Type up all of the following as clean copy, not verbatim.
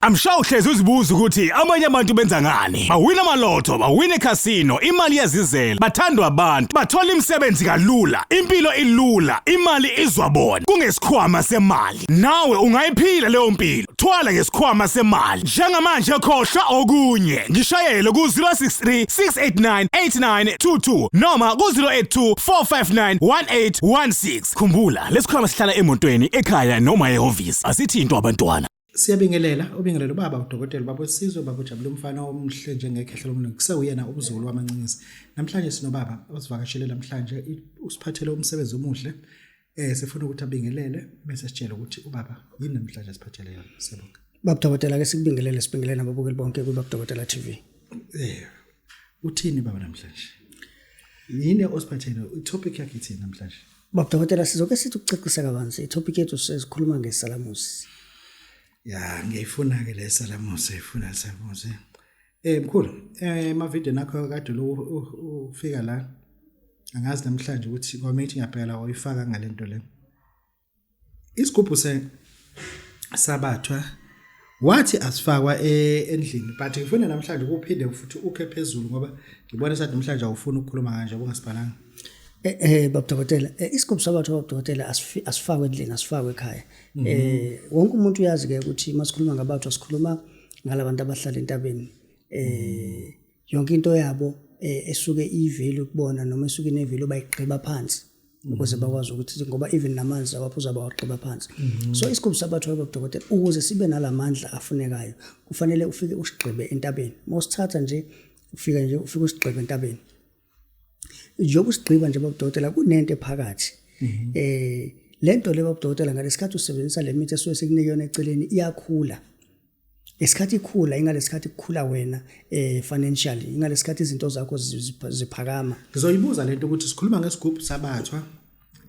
I'm sure uhlezi uzibuza ukuthi abanye abantu benza ngani. Bawina amalotho, bawina ecasino, imali iyazizela, bathandwa abantu, bathola imisebenzi kalula, impilo ilula, imali izwa bona. Kungesikhwama semali. Nawe ungayiphila leyo mpilo. Thwala ngesikhwama semali. Njengamanje khohlwa okunye. Ngishayele ku-063 689 8922 noma ku-082 459 1816. Khumbula, lesikhwama sihlala emotweni, ekhaya noma ehhovisi. Asithintwa abantwana. Siyabingelela, ubingelela ubaba udokotela ubaba wesizwe ubaba ujabule umfana omuhle njengekhehla lomlungu kusewuyena umzukulu wamancinisi. Namhlanje sinobaba osivakashele namhlanje usiphathele umsebenzi omuhle. Eh sifuna ukuthi abingelele bese sitshele ukuthi ubaba yini namhlanje asiphathele yona. Siyabonga. Baba dokotela ke sikubingelele sibingelele nababukeli bonke kuBaba Dokotela TV. Eh uthini baba namhlanje? Yini osiphathele? I-topic yakhe ithini namhlanje? Baba Dokotela sizoke sithi ukucacisa kabanzi i-topic yethu sikhuluma ngesalamusi. Ya ngiyayifuna ke le salamusi, ngiyayifuna salamusi. Eh mkhulu, eh emavideo nakho kade lo ufika la. Angazi namhlanje ukuthi kwamithi ngiyabheka oyifaka ngalento le. Isigubhu se sabathwa wathi asifakwa e, endlini but ngifuna namhlanje ukuphinde futhi ukhe phezulu ngoba ngibona sathi namhlanje awufuni ukukhuluma kanje ubungasibhalanga. Eh, eh baba dokotela eh, isigubhu sabathu baba dokotela asifakwe endlini asifakwe ekhaya. Mhm. Eh wonke umuntu uyazi ke ukuthi masikhuluma ngabathu sikhuluma ngalabantu abahlala entabeni. Eh yonke into yabo eh, esuke ivalue kubona noma esuke inevalue bayigqiba phansi. Ukuze bakwazi ukuthi ngoba even namanzi awaphuza bawagqiba phansi. So isigubhu sabathu baba dokotela ukuze sibe nalamandla afunekayo kufanele ufike usigqibe entabeni. Mawusithatha nje ufika nje ufike usigqibe entabeni. Njengoba usigqiba nje babudokotela kunento ephakathi eh lento le babudokotela ngalesikhathi usebenzisa le mithi esuke sikunike yona eceleni iyakhula ngesikhathi ikhula ingalesikhathi kukhula wena eh financially ingalesikhathi izinto zakho ziphakama. Ngizoyibuza lento ukuthi sikhuluma ngesigubhu sabathwa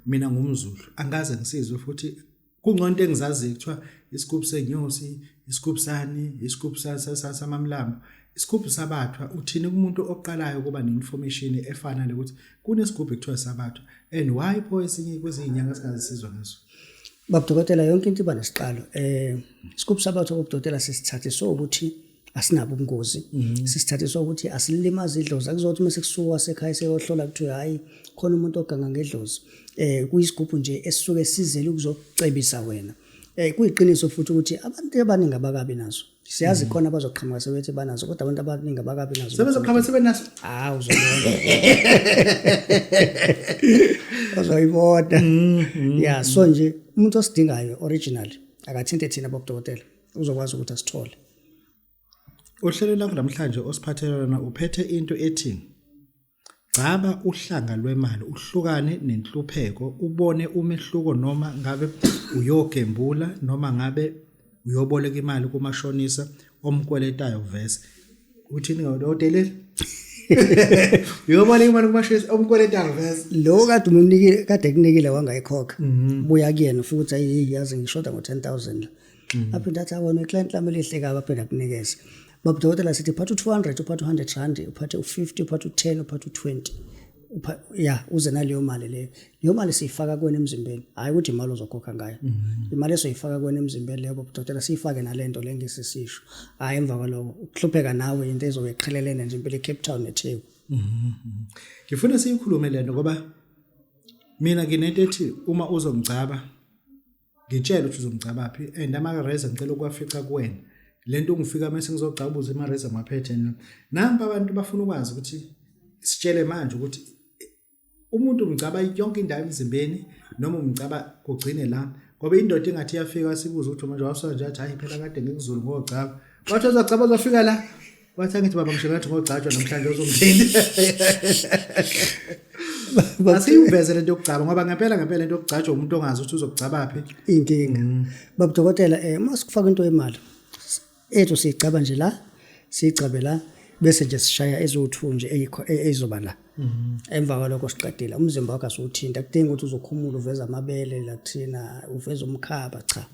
mina ngumZulu angaze ngisizwe futhi Kungcono into engizaziyo kuthiwa isigubhu senyosi, isigubhu sani, isigubhu samamlambo. Isigubhu sabathwa uthini kumuntu oqalayo ukuba ne-information efana nokuthi kunesigubhu ekuthiwa sabathwa and why pho esinye kwezinye iy'nyanga singazisizwa ngaso? Baba Dokotela yonke into iba nesiqalo. Eh isigubhu sabathwa baba Dokotela sisithathe so ukuthi asinabo ubungozi. Sisithathe so ukuthi asilimazi idlozi. Akuzothi uma sekusuka sekhaya seyohlola kuthiwe hayi khona umuntu oganga ngedlozi. Eh kuyisigubhu nje esisuke sizele ukuzocebisa wena. Eh kuyiqiniso futhi ukuthi abantu abaningi abakabi nazo. Siyazi khona abazoqhamuka sebethi banazo kodwa abantu abaningi abakabi nazo. Sebezoqhamuka sebenaso. Ah uzobona. Uzoyibona. Yeah so nje umuntu osidingayo original akathinte thina bobudokotela uzokwazi ukuthi asithole. Uhlelo lakho namhlanje osiphathela lona uphethe into ethi Gcaba uhlanga lwemali uhlukane nenhlupheko ubone umehluko noma ngabe uyogembula noma ngabe uyoboleka imali kumashonisa omkweletayo vese. Uthini ngawo deleli? Uyoboleka imali kumashonisa omkweletayo vese. Lo kade umnikile kade kunikile wangayikhokha. Buya kuyena futhi ayi yazi ngishoda ngo-10000 la. Aphinde athi awona iclient lami elihle kabi aphinde akunikeze. Baba dokotela sithi uphatha u-200 uphatha u-100 rand uphathe u-50 uphathe u-10 uphathe u-20 ya uze naleyo mali leyo. Leyo mali siyifaka kuwena emzimbeni hhayi ukuthi imali ozokhokha ngayo. Imali esoyifaka kuwena emzimbeni leyo baba dokotela siyifake nalento le ngisisisho. Hhayi emva kwaloko ukuhlupheka nawe into ezobe iqhelelene nje impela eCape Town neTheku. Ngifuna siyikhulume lento ngoba mina nginento ethi uma uzongicaba ngitshele ukuthi uzongicabaphi and ama-razor ngicela ukuwafica kuwena le nto ungifika mese ngizogcabuza ama-razor ngiwaphethe nampa abantu bafuna ukwazi ukuthi sitshele manje ukuthi umuntu umgcaba yonke indawo emzimbeni noma umgcaba kugcine la ngoba indoda engathi iyafika sibuze ukuthi manje wasuka nje athi hayi phela kade ngikuzulu ngogcaba wathi uzogcaba uzofika la wathi angithi baba ngisho ngathi ngogcatshwa namhlanje uzongithini asiyiveze lento yokugcaba ngoba ngempela ngempela lento yokugcatshwa umuntu ongazi ukuthi uzogcaba phi inkinga. Baba dokotela eh uma sikufaka into yemali ethu siyigcaba nje la siyigcabe la bese nje sishaya eziwu-2 nje eyizoba la. Emva kwalokho siqedile umzimba wakho asiwuthinta kudinga ukuthi uzokhumula uveze amabele la kuthina uveze umkhaba cha.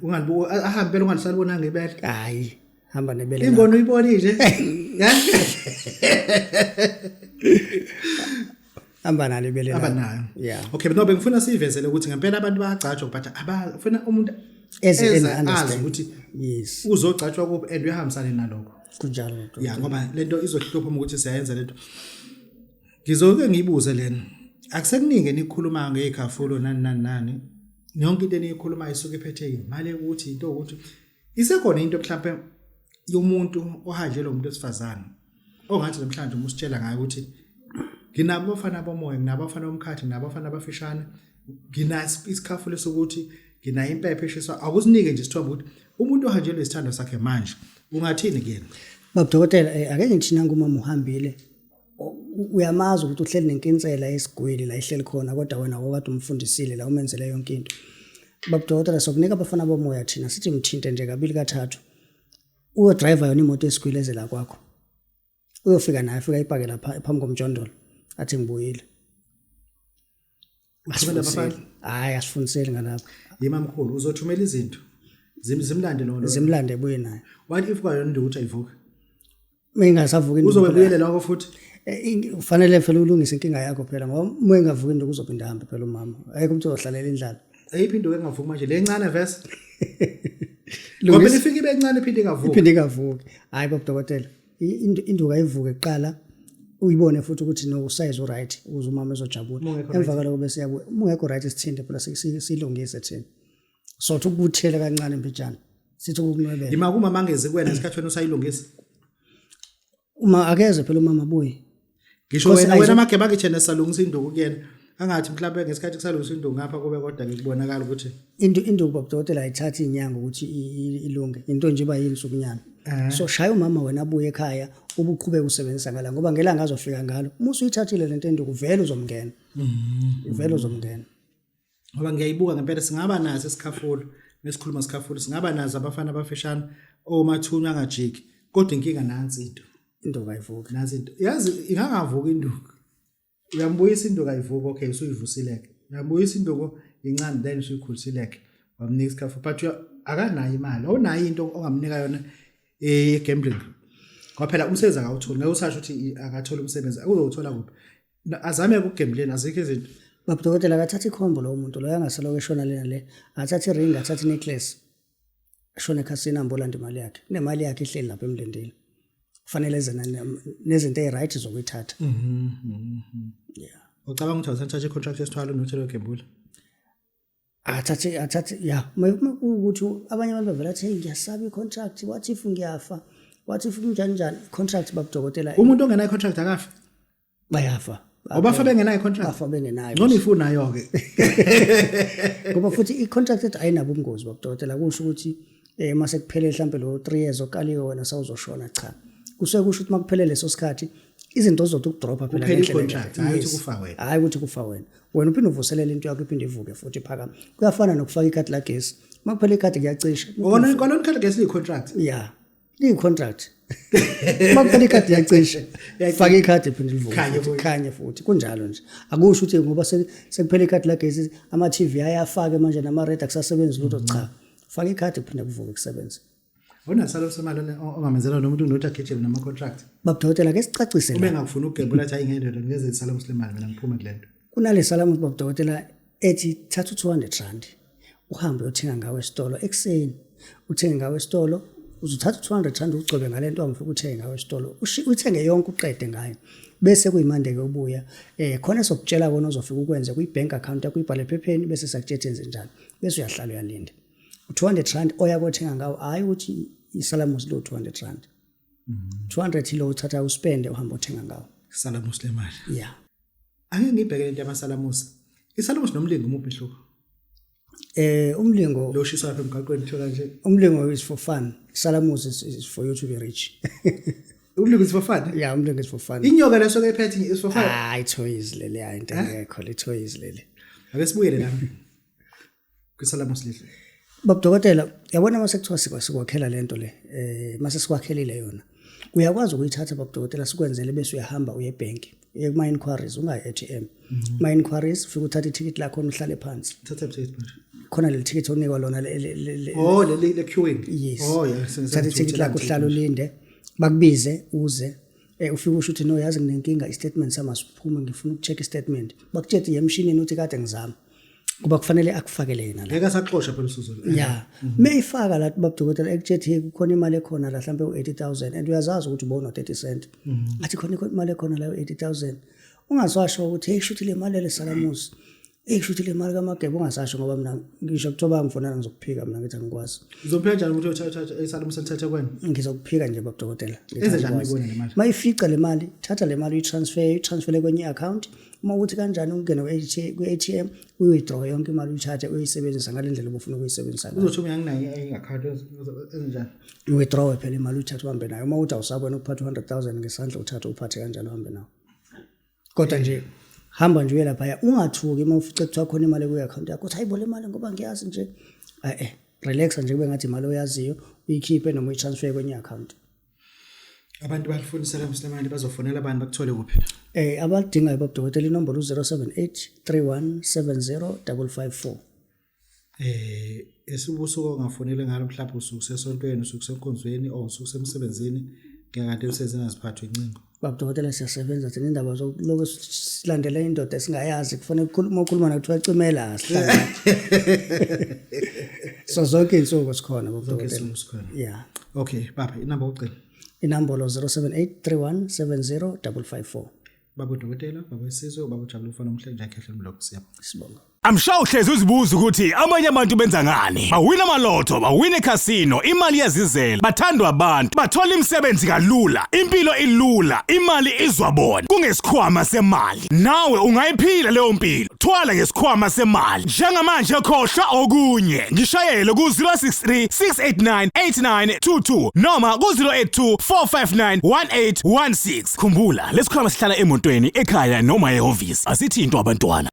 Ungalibu ahambe phela ungalisalibonanga ibele. Hayi hamba nebele. Ingona uyibonile. Hamba nalo ibele lakho. Hamba nayo. Yeah. Okay, no bengifuna siyivezele ukuthi ngempela abantu bayagcatshwa but abafuna umuntu Eze Eze ene azi understand. ukuthi Yes. uzogcatshwa kuphi and uyahambisana nalokho. Kunjalo baba. Ya, ngoba lento izohlupha uma ukuthi siyayenza lento. Ngizoke ngiyibuze lena. Akusekuningi enikhuluma ngezikhafulo nani nani nani. Yonke into eniyikhulumayo isuke iphethe imali ukuthi into ukuthi isekhona into mhlawumbe yomuntu ohanjelwe umuntu wesifazane ongathi namhlanje uma usitshela ngayo ukuthi nginabo abafana bomoya, nginabo abafana bomkhathi, nginabo abafana abafishane, nginaso isikhafulo sokuthi nginayo impepho eshiswa. Akusinike nje isithombe ukuthi umuntu ohanjelwe isithando sakhe manje ungathini kuyena? Baba dokotela, ake ngithi nangu umama uhambile, uyamazi ukuthi uhleli nenkinsela esigwili la ihleli khona, kodwa wena wokade umfundisile la umenzele yonke into. Baba dokotela, sokunika abafana bomoya thina sithi mthinte nje kabili kathathu, uyodriver yona imoto esigwili eze la kwakho, uyofika naye afika ipake lapha phambi komjondolo athi ngibuyile. Uthumela abafana? Hayi, asifundiseli ngalapho. Yima mkhulu, uzothumela izinto zimlande lo. Zimlande ebuye naye. What if kwayona nje ukuthi ayivuke? Mengasavuka induku. Uzobe buyele lokho futhi. Ufanele phela ulungise inkinga yakho phela, ngoba uma engavuki induku uzophinda ahambe phela umama. Ayikho umuntu ozohlalela indlala. Eyiphi induku engavuki manje? Le ncane verse. Ngoba ifike ibe ncane iphinde ingavuki. Iphinde ingavuki. Hayi baba dokotela, induku ayivuke kuqala, uyibone futhi ukuthi no usize uright ukuze umama ezojabula. Emva kwaloko bese yabuya. Uma ungekho right sithinte phela silungise thina. Sothi ukubuthela kancane mbijana. Sithi ukukunwebela. Ima kuma mangezi kuwena isikhathi wena usayilungisa. Uma akeze phela umama abuye. Ngisho wena wena mageba ngithena salungisa induku kuyena. Angathi mhlawumbe ngesikhathi kusalungisa induku ngapha kube kodwa ngikubonakala ukuthi Into baba dokotela ayithathi inyanga ukuthi ilunge. Into nje iba yinsukunyana. So shaya umama wena abuye ekhaya ubuqhubeka usebenzisa ngala, ngoba ngelanga azofika ngalo uma usuyithathile lento enduku vele uzomngena. Vele uzomngena. Ngoba ngiyayibuka ngempela singaba naso isikhafulo, mesikhuluma sikhafulo singaba nazo abafana abafishane omathunywa angajiki, kodwa inkinga nansi into. Induku ayivuki. Nansi into. Yazi ingangavuki induku. Uyambuyisa induku ayivuki, okay usuyivusileke. Uyambuyisa induku incane then usuyikhulisileke. Wamnika isikhafulo but akanayo imali. Awunayo into ongamnika yona e-gambling. Ngoba phela umsebenzi akawutholi, ngeke usasho ukuthi akatholi umsebenzi, uzowuthola kuphi? Azame ukugembleni, azikho izinto. Baba dokotela, akathatha ikhombo lowo muntu loyo, angasoloko eshona lena le. Athathe iring, athathe necklace, ashone ekhasini ahambe olanda imali yakhe. Kunemali yakhe ihleli lapha emlindile. Kufanele eze nezinto eziright zokuyithatha. Yeah. Ucabanga ukuthi awusathatha i-contract yesithwalo nothelo yogembula? Athathe ya, uma kuwukuthi abanye abantu bavela athi hey ngiyasaba i-contract, what if ngiyafa, what if kunjani njani, contract baba dokotela. Umuntu ongenayo i-contract akafi? Bayafa. Obafa bengenayo i-contract? Bafa bengenayo. Ngcono ifunayo ke. Ngoba futhi i-contract ethi ayinabo ubungozi baba dokotela, kusho ukuthi mase kuphele mhlambe lo 3 years okaliwe wena sawuzoshona, cha. Kusuke kusho ukuthi makuphele leso sikhathi izinto zizothi ukudropha phela ngendlela. I-contract, hayi ukuthi kufa wena. Hayi ukuthi kufa wena. Wena uphinde uvuselele into yakho iphinde ivuke futhi phakama. Kuyafana nokufaka ikhadi lagesi. Makuphela ikhadi kuyacisha. Kona kona ikhadi lagesi liyi-contract. Yeah. Liyi-contract. Makuphela ikhadi liyacisha. Faka ikhadi iphinde livuke futhi, khanye futhi. Kunjalo nje. Akusho ukuthi ngoba sekuphela ikhadi lagesi ama TV ayafake manje nama red akusasebenzi lutho, cha. Faka ikhadi kuphinde kuvuke kusebenze. Awunasalo semali ongamenzela nomuntu unothi agijime nama contract. Baba dokotela, ake sicacise la. Uma engakufuni ukugembula athi ayingeke ngeze isalo semali mina ngiphume kule nto. Kunale salamu baba dokotela ethi thatha u200 rand uhambe uyothenga ngawe esitolo ekuseni, uthenge ngawe esitolo, uzothatha u200 rand ugcobe ngale nto ongifika uthenge ngawe esitolo, uthenge yonke uqede ngayo, bese kuyimande ke ubuya khona sokutshela kona ozofika ukwenze kwi bank account yakho, uyibhale ephepheni bese sakutshela enze njani, bese uyahlala uyalinda. U200 rand oya kothenga ngawo, hayi ukuthi isalamusi lo 200 rand. 200 lo uthatha uspende uhamba uthenga ngawo. Isalamusi lemali. Yeah. Ake ngibheke lento yamasalamusi. Isalamusi nomlingo umuphi umehluko? Umlingo lo shisa lapha emgaqweni kuthiwa kanje. Umlingo is for fun. Isalamusi is for you to be rich. Umlingo is for fun? Yeah, umlingo is for fun. Inyoka leso ke ephethe is for fun. Ah, toys leli, hayi into engekho, le toys leli. Ake sibuyele la. Kwisalamusi leli. Baba dokotela, yabona mase kuthiwa sikwakhela lento le, mase sikwakhelile yona. Uyakwazi ukuyithatha baba dokotela sikwenzele bese uyahamba uye ebank. Uye kuma inquiries, ungayi ATM. Kuma inquiries ufike uthathe ithikithi lakho uhlale phansi. Thatha ithikithi manje. Khona leli thikithi onikwa lona Oh, leli le queuing. Yes. Oh, yeah. Thatha ithikithi lakho uhlale ulinde, bakubize uze. Ufike usho ukuthi no, yazi nginenkinga, istatement sami asiphume, ngifuna ukucheck istatement. Bakutshela yemshinini uthi kade ngizama. Kuba kufanele akufakele yena la. Ngeke asaxosha phela usuzo. Ya, meyifaka la babudokotela ekutshethi, "Hey, kukhona imali ekhona la, mhlawumbe u-80,000," and uyazazi ukuthi ubona 30 cent, athi khona imali ekhona la u-80,000, ungasasho ukuthi, "Hey, shuthi le mali lesalamusi, hey, shuthi le mali kaMageba." Ungasasho, ngoba mina ngisho kuthiwa bangifonela, ngizokuphika mina, ngithi angikwazi. Uzophika njani ukuthi uthatha isalamu selithathe kwena? Ngizokuphika nje, babudokotela, ngithi Enze njani angikwazi. uyibone le mali? Mayifica le mali, thatha le mali uyitransfer, uyitransfere kwenye i-account. Uma ukuthi kanjani, ungene kwi-ATM, uyi-withdraw yonke imali, uyithathe uyisebenzisa ngale ndlela obufuna ukuyisebenzisa ngayo. Uzothi uma nginayo i-account, enzenjani? Uwithdraw phela imali, uyithathe uhambe nayo. Uma uthi awusabona ukuphatha u-100,000 ngesandla, uthathe uphathe kanjalo, uhambe nawo. Kodwa nje hamba nje uye laphaya, ungathuki uma ufice kuthiwa khona imali kuyi-akhawunti yakho, uthi, "Hayibo, le mali," ngoba ngiyazi nje. Eh, relaxa nje, kube ngathi imali oyaziyo, uyikhiphe noma uyitransfer kwenye i-akhawunti. Abantu balifuna isalamu lemali, bazofonela abantu bakuthole kuphi? Abalidingayo, babudokotela, inombolo u-078 3170 554. Esibusuku ongafonele ngalo, mhlawumbe usuku sesontweni, usuku senkonzweni or usuku semsebenzini, ngeke emsebenzini aziphathwe incingo. Babudokotela, siyasebenza thina. Indaba zokuloku silandela indoda esingayazi, kufanele ukhuluma, ukhuluma nakuthiwa cimela, asihlangane. So zonke iy'nsuku sikhona, babudokotela. Izinsuku sikhona. Yeah. Okay baba, inamba yokugcina? Inombolo 078 3170 554. Baba udokotela, baba wesizwe, ubaba ujabule ufana omhle nje, khehla mloko, siyabonga. Sibonga. I'm sure uhlezi uzibuza ukuthi amanye abantu benza ngani. Bawina amalotho, bawina ekhasino, imali iyazizela, bathandwa abantu, bathola imisebenzi kalula, impilo ilula, imali izwa bona. Kungesikhwama semali. Nawe ungayiphila leyo mpilo. Thwala ngesikhwama semali. Njengamanje khohlwa okunye. Ngishayele ku 063 689 8922 noma ku 082 459 1816. Khumbula, lesikhwama sihlala emotweni, ekhaya noma ehhovisi. Asithintwa abantwana.